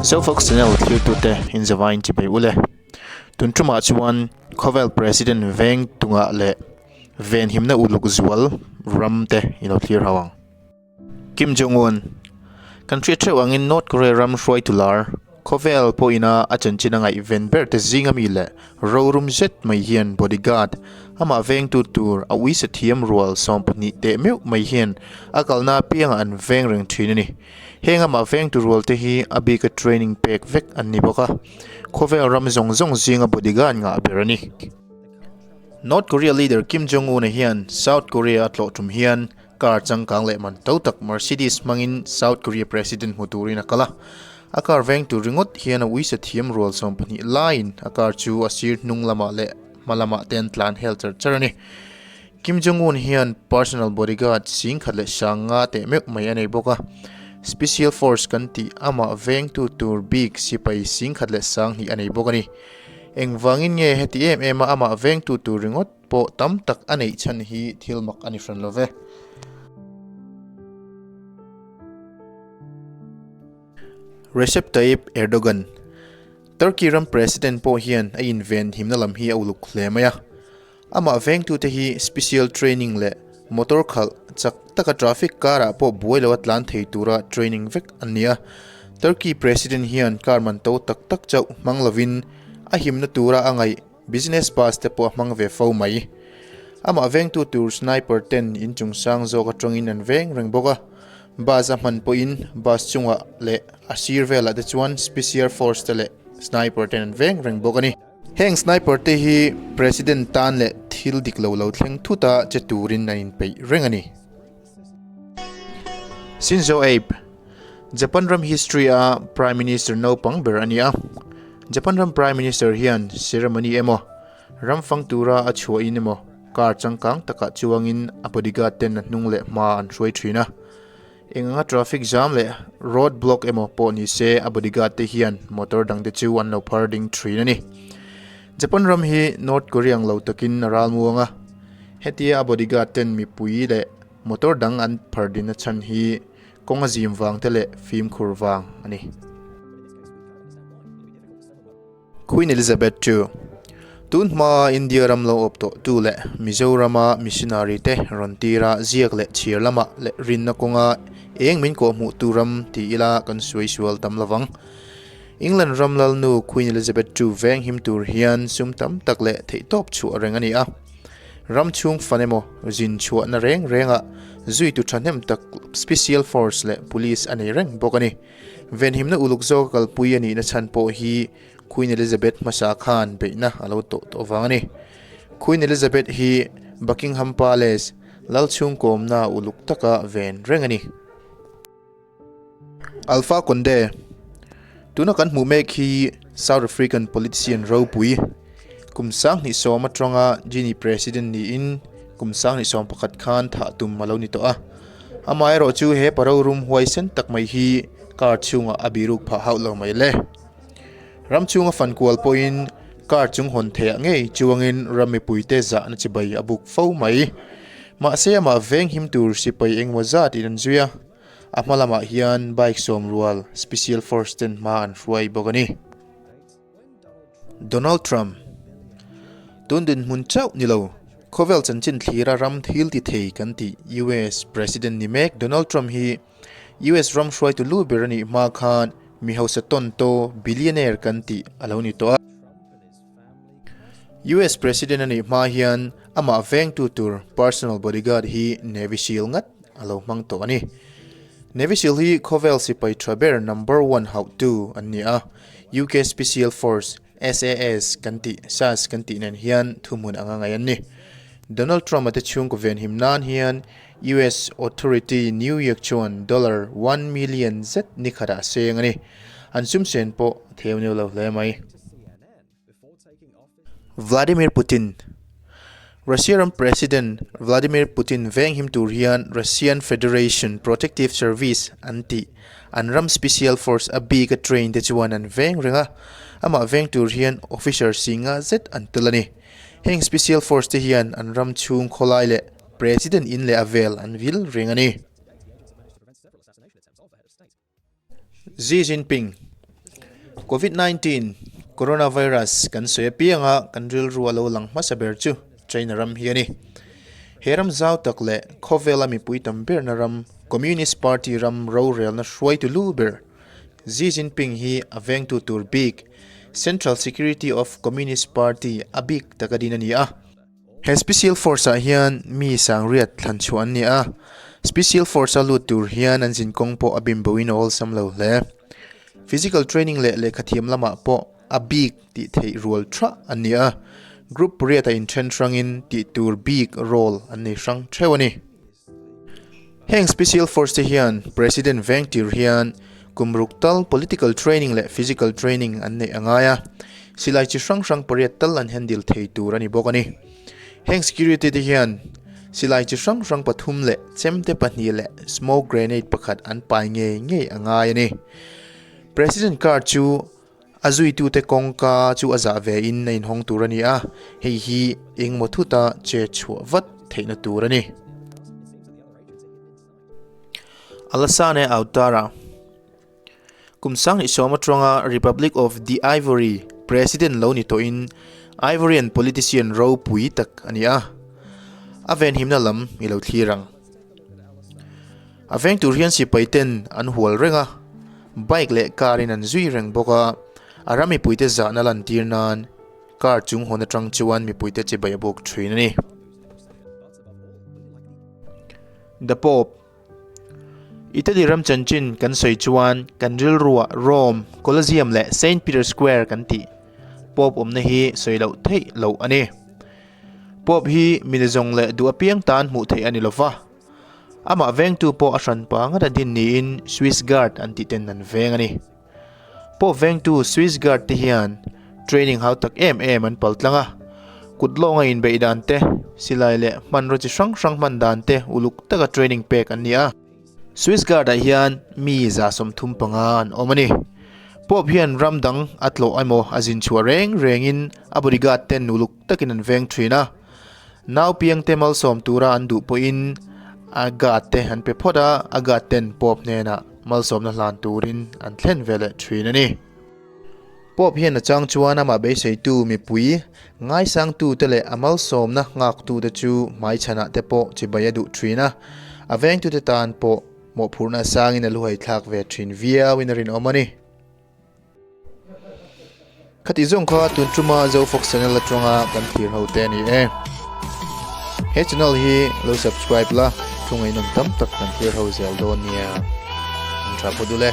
Zofolks channel thirtute inzavain chipei ule. Tun tumah chuan khawvel president veng tungah leh venhimna uluk zual ram te i lo thlir ho ang. Kim Jong Un, Kan hriat theuh angin North Korea ram hruaitu lar, khawvel pawhina a chanchin a ngaihven ber te zinga mi leh rorum zet mai hian bodyguard amah vengtu tur a uisa thiam rual 12 teh meuh mai hian a kalna apiangah an veng reng thin a ni. Heng amah vengtu rual te hi a bika training pek vek an ni bawk a, khawvel ram zawng zawng zinga bodyguard ngah ber a ni. North Korea leader Kim Jong Un-a hian South Korea a tlawh tum hian car changkang leh man to tak Mercedes hmangin South Korea president hmu turin a kal a. A car veng tur ringawt hian a uisa thiam rual 12 laiin a car chu a sir hnung lamah leh hma lamah te an tlan hel char char a ni. Kim Jong Un hian personal bodyguard 10,000 leh 5,000 teh meuh mai a nei bawk a. Special force kan tih amah vengtu tur bik sipai 10,000 leh 2,000 a nei bawk a ni. Engvangin nge heti em em a amah vengtu tur ringawt pawh tam tak a neih chhan hi thil mak a ni hran lo ve. Recep Tayyip Erdogan, Turkey ram President pawh hian a inven himna lam hi a uluk hle mai a. Amah vengtute hi special training leh motor khalh chak taka traffic karah pawh buai loa tlan thei tura training vek an ni a. Turkey President hian car man to tak tak chauh hmang lovin a himna tura a ngaih business bus te pawh a hmang ve fo mai. Amah vengtu tur sniper ten inchung sang zawk atangin an veng reng bawk a. Bus a hman pawhin bus chungah leh a sir velah te chuan special force te leh sniper ten an veng reng bawk a ni. Heng sniper te hi President tan leh thil dik lo lo thleng thut a che turin an inpeih reng a ni. Shinzo Abe, Japan ram history a Prime Minister naupang ber a ni a. Japan ram Prime Minister hian ceremony emaw, ram fang tura a chhuahin emaw car changkang takah chuangin a bodyguard ten a hnung leh hma an hruai thin a. Eng anga traffic jam leh road block emaw pawh ni se a bodyguard te hian motor dang te chu an lo phar ding thin a ni. Japan ram hi North Korea ang lo takin a ral muang a, hetia a bodyguard ten mipui leh motor dang an phar din a chhan hi kawng a zim vang te leh fimkhur vang a ni. Queen Elizabeth ii, Tun hmaa India ram lo awp tawh tu leh Mizorama missionary te rawn tira ziak leh chhiar lamah leh rinna kawnga eng min kawh hmuh tu ram ti ila kan suai sual tam lovang. England ram lalnu Queen Elizabeth ii veng him tur hian sum tam tak leh theihtawp chhuah reng a ni a. Ram chhung fan emaw zin chhuahna reng rengah zuitu thahnem tak Special Force leh Police a nei reng bawk a ni. Venhimna uluk zawka kalpui a nihna chhan pawh hi Queen Elizabeth hmasa khan beihna a lo tawh tawh vang a ni. Queen Elizabeth hi Buckingham Palace lal chhungkawmna uluk taka ven reng a ni. Alpha Conde, Tuna kan hmuh mek hi South African politician ropui, kum 2010 atanga Guinea President niin kum 2011 khan thah tum a lo ni tawh a. Amaherawh chu he paro rum huaisen tak mai hi car chhungah a biruk phah hauh lo mai le. Ram chhunga fan kual pawhin car chung hawn theih ah ngei chuangin ram mipuite zahna chibai a buk fo mai. Mahse amah veng him tur sipai engemaw zat in an zui a, a hma lamah hian bike sawm rual special force ten hma an hruai bawk a ni. Donald Trump, Tun dinhmun chauh ni lo, khawvel chanchin thlira ram thil ti thei kan tih US President ni mek Donald Trump hi US ram hruaitu lu ber a nih hma khan mi hausa tawn to billionaire kan tih a lo ni tawh a. US President a nih hma hian amah vengtu tur personal bodyguard hi Navy Seal ngat a lo hmang tawh a ni. Navy Seal hi khawvel sipai tha ber number one hauhtu an ni a. UK Special Force, SAS, kan tih, sas kan tih nen hian thuhmun anga ngaih an ni. Donald Trump-a te chhungkaw venhim nan hian US Authority New York chuan dollar one million zet ni khatah a seng a ni. An sumsen pawh a theu neu lo hle mai. Vladimir Putin, Russia ram President Vladimir Putin venghim tur hian Russian Federation Protective Service an tih an ram special force a bik a train te chuan an veng reng a, amah veng tur hian officer si nga zet an tel a ni. Heng special force te hian an ram chhung khawlai leh President in leh a vel an vil reng a ni. Xi Jinping. Covid 19, Coronavirus, kan sawi apianga kan rilru a lo lang hmasa ber chu China ram hi a ni. He ram zau tak leh khawvela mipui tam berna ram Communist Party ram rorelna hruaitu lu ber Xi Jinping hi a vengtu tur bik Central Security of Communist Party a bik taka din a ni a. He Special Force ah hian mi sangriat thlan chhuah an ni a, Special Force a lut tur hian an zinkawng pawh a bimboin a awlsam lo hle. Physical training leh lehkhathiam lamah pawh a bik tih theih rual tha an ni a, group pariat a inthen hrangin tih tur bik role an nei hrang theuh a ni. Heng Special Force te hian President veng tir hian kum ruk tal political training leh physical training an neih a ngai a, silai chi hrang hrang pariat tal an handle thei tur a ni bawk a ni. Heng security te hian silai chi hrang hrang pathum leh chemte pahnih leh smoke grenade pakhat an pai ngei ngei a ngai a ni. President car chu A zuitute kawngka chu a zah ve in a inhawng tur a ni a, hei hi engmaw thuta che chhuah vat theihna tur a ni. Alassane Ouattara, Kum 2010 atanga Republic of the Ivory President lo ni tawhin Ivorian politician ropui tak a ni a, a venhimna lam i lo thlir ang. A veng tur hian sipai ten an hual reng a, bike leh car in an zui reng bawk a, a ram mipuite zahna lan tir nan car chung hawn atang chuan mipuite chibai a buk thin a ni. The Pope Italy ram chanchin kan sawi chuan kan rilruah Rome, Colosseum leh Saint Peter Square kan tih Pope awmna hi sawi loh theih loh a ni. Pope hi mi zawng leh duh apiang tan hmuh theih a ni lo va, amah vengtu pawh a hranpa ngat a din niin Swiss Guard an tih ten an veng a ni. Pope vengtu Swiss Guard te hian training hau tak em em an pal tlang a, kut lawnga inbeih dan te, silai leh hmanraw chi hrang hrang hman dan te uluk taka training pek an ni a. Swiss Guard ah hian mi 35 an awm a ni. Pope hian ram dang a tlawh emaw a zin chhuah reng rengin a bodyguard ten uluk takin an veng thin a. Nau piang te malsawm tura an duh pawhin a guard te an pe phawt a, a guard ten Pope hnenah malsawmna hlan turin an thlen ve leh thin a ni. Pope hian a chang chuan amah beiseitu mipui ngaisangtute leh a malsawmna nghaktute chu hmaichhanah te pawh chibai a duh thin a, a vengtute tan pawh mawhphurhna a sangin a luhai thlak ve thin viauin a rinawm a ni. Khati zawng kha tun tuma Zofox channel atanga kan thlir ho te a ni e. He channel hi lo subscribe la, thu ngaihnawm tam tak kan thlir ho zel dawn nia. An tha phawt u le.